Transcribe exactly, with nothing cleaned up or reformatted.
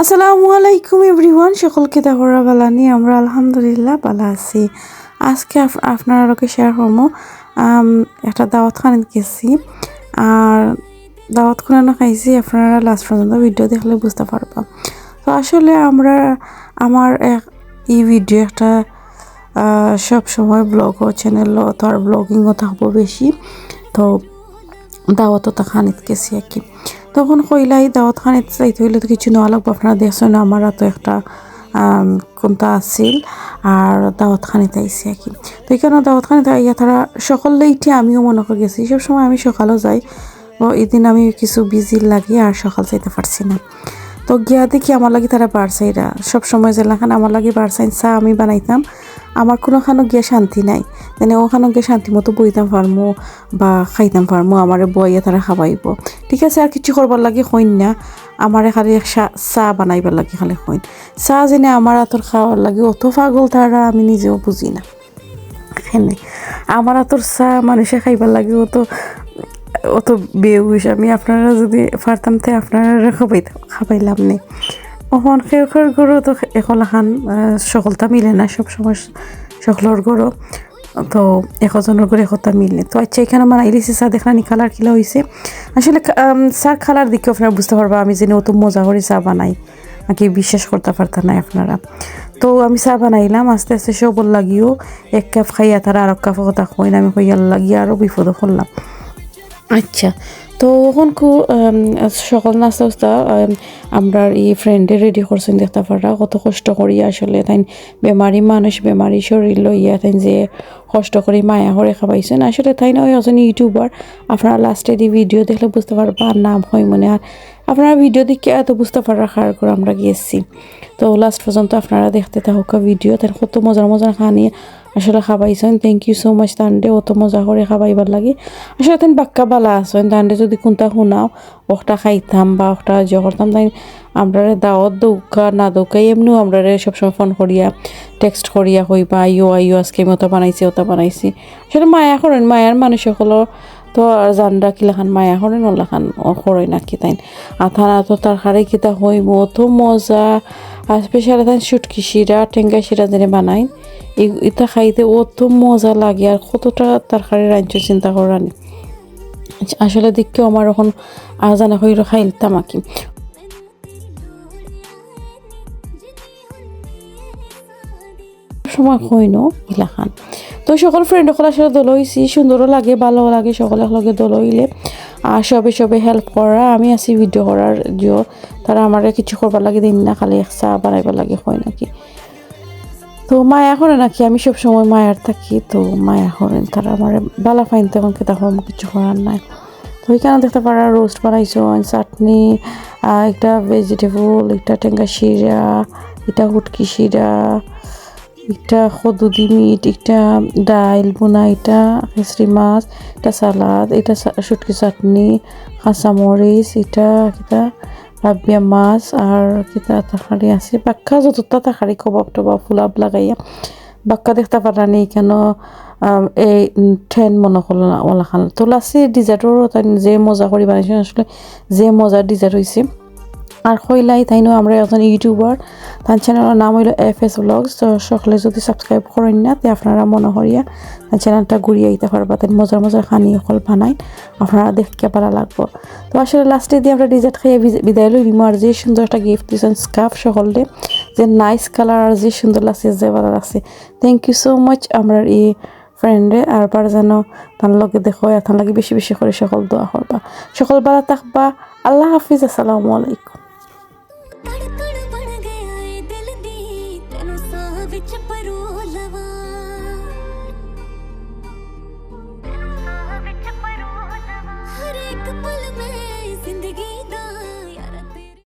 আসসালামু আলাইকুম এভরিওয়ান, সকল কিতা খবর, ভালা নি? আমরা আলহামদুলিল্লাহ ভালা আছি। আজকে আপ-, আপনারার লগে শেয়ার করমু, আম, একটা দাওয়াত খানিত গেছি, আর দাওয়াত খানো খাইছি। আপনারা লাস্ট পর্যন্ত ভিডিও দেখলে বুঝতা পারবা। তো আসলে আমরা, আমার এক, ই ভিডিও একটা, আহ, সব সময় ব্লগ ও চ্যানেল তো আর ব্লগিংও থাকবো বেশি, তো দাওয়াতও তা খানিত গেছি আর কি। তখন কইলাই দাওয়াত খানিত যাইতে অইলে তো কিছু নেওয়া লাগবো। আপনারা দেখছইন না, আমার তো একটা, আম, কুন্তা আছিল, আর দাওয়াত খানিত আইছি আর কি। তো এখানে দাওয়াত খানিত আইয়া তারা সকল লেইটে আমিও মনে করি গেছি। সব সময় আমি সকালও যাই, ও এদিন আমি কিছু বিজি লাগি আর সকাল যাইতে পারছি না। তো গিয়া দেখি আমার লাগি তারা বারসাইরা, সব সময় যেলাখান আমার লাগি বারসাইন চা আমি বানাইতাম, আমার কুনোখানো গিয়া শান্তি নাই, মানে ওখানো গিয়া শান্তি মতো বইতাম পারমু বা খাইতাম পারমু, আমারে বইয়া তারা খাবাইবো। ঠিক আছে, আর কিছু করবার লাগি কইন না, আমারে খালি এক চা, চা বানাইবার লাগি খালি কইন। চা যেনে আমার আতর খাওয়ার লাগি অত পাগল তারা, আমি নিজেও বুঝি না। হেনে আমার আতর চা মানুষে খাইবার লাগি অত, অত বেহুশ। আমি আপনারা যদি পারতাম তে আপনারারে খাবাইতাম, খাবাইলাম নে। অখন কেউ কেউর ঘরো তো একলাখান, আহ, সকলতা মিলে না, সব সময় সকলর ঘরো তো একজনর ঘরো একটা মিলে। তো আচ্ছা, এখানে বানাইলিছি চা, দেখরা নি কালার কিলা অইছে। আসলে কা-, আম, চার কালার দেখে আপনারা বুঝতা পারবা আমি যেনে অত মজা করি চা বানাই, নাকি বিশ্বাস করতা পারতা নায় আপনারা। তো আমি চা বানাইলাম, আস্তে আস্তে সবর লাগিও এক কাপ খাইয়া তারা আরক কাপ কথা কইন, আমি কইয়ার লাগি আরো বিপদো পড়লাম। আচ্ছা, তো অখন কু, আম, সকল নাস্তা উস্তা, আম, আমরার ই ফ্রেন্ডে রেডি করছইন, দেখতা পাররা কত কষ্ট করি আসলে তাইন বেমারি মানুষ, বেমারি শরীর লইয়া তাইন যে কষ্ট করি মায়া করি খাবাইছইন। আসলে তাইন ওই একজন ইউটিউবার, আপনারা লাস্টেদি ভিডিও দেখলে বুঝতা পারবা, আর নাম কইমু নে। আর আপনারা ভিডিও দেখিয়া এত বুঝতা পাররা কার ঘরো আমরা গেছি। তো লাস্ট পর্যন্ত আপনারা দেখতে থাকুক্কা ভিডিও, তাইন কত মজার মজার খানি আসলে খাবাইছইন। Thank you so much তানরে অত মজা করি খাবাইবার লাগি। আসলে তাইন বাক্কা ভালা আছইন, তানরে যদি কুন্তা হুনাও, ওটা খাইতাম বা ওটা ইয়ে করতাম, তাইন আমরারে দাওয়াত দেউক্কা না দেউক্কা, এমনেও আমরারে সবসময় ফোন করিয়া, টেক্সট করিয়া কইবা, "আইও, আইও, আজকে আমি ওটা বানাইছি, ওটা বানাইছি।" আসলে মায়া করইন, মায়ার মানুষ অকলর তো আর জানরা কিলাখান মায়া করইন, ওলাখান করইন আর কি তাইন। আর তারা তো তরকারি কিতা কইমু, অত মজা। আর স্পেশালি তাইন শুটকি শিরা, টেঙ্গা শিরা যেনে বানাইন, ই-, ইতা খাইতে অত মজা লাগে। আর কতটা তরকারি রানছে চিন্তা কররা নি। আসলে দেখিও আমার অখন আজানা কইরা খাইলতাম আর কি। সময় কইনো ইলাখান। তো সকল ফ্রেন্ড অকল আসলে দল অইছি, সুন্দরও লাগে, ভালো লাগে, সকল একলগে দল অইলে। আর সবে সবে হেল্প করা, আমি আছি ভিডিও করার যে, তারা আমারে কিছু করবার লাগি দেইন না, খালি এক চা বানাইবার লাগি কইন আর কি। তো মায়া করইন নাকি, আমি সব সময় মায়ার থাকি, তো মায়া করইন তারা আমারে, ভালা পাইন, তখন কিতা করমু, কিছু করার নাই। তো এখানে দেখতা পাররা রোস্ট বানাইছইন, চাটনি, আহ, একটা ভেজিটেবল, একটা টেঙ্গা শিরা, এটা হুটকি শিরা, এটা কদুদি মিট, এটা ডাইল ভুনা, এটা খেসরি মাছ, এটা সালাদ, এটা সা-, শুটকি চাটনি, কাঁচামরিচ, এটা কিতা লাবিয়া মাছ, আর কিতা তরকারি আছে, বাক্কা যতটা তরকারি, কবাব টবাব, পোলাও লাগাইয়া বাক্কা দেখতা পাররা নি কেন, আম, এই, উম, ঠেন মনে করলো না ওলাখান। তো লাস্টে ডেজার্টও তাইন যে মজা করি বানাইছইন, আসলে যে মজার ডেজার্ট অইছে। আর কইলাই তাইনও আমরা একজন ইউটিউবার, তার চ্যানেলর নাম অইলো এফ এস ভ্লগস। তো সকলে যদি সাবস্ক্রাইব করইন না, তে আপনারা মনে করিয়া তার চ্যানেলটা ঘুরিয়া আইতা পারবা। তাইন মজার মজার খানি অকল বানাইন, আপনারা দেখিয়া ভালা লাগবো। তো আসলে লাস্টেদি আমরা ডেজার্ট খাইয়া বিজ-, বিদায় লই নিমু। আর যে সুন্দর একটা গিফট দিছইন স্কার্ফ সকলরে, যে নাইস কালার আর যে সুন্দর লাগছে, যে ভালা লাগছে। Thank you so much আমরার ই ফ্রেন্ডরে। আর পার যেন তান লগে দেখা অয়, আর তান লাগি বেশি বেশি করি সকল দোয়া করবা। সকল ভালা থাকবা। আল্লাহ হাফিজ, আসসালামু আলাইকুম।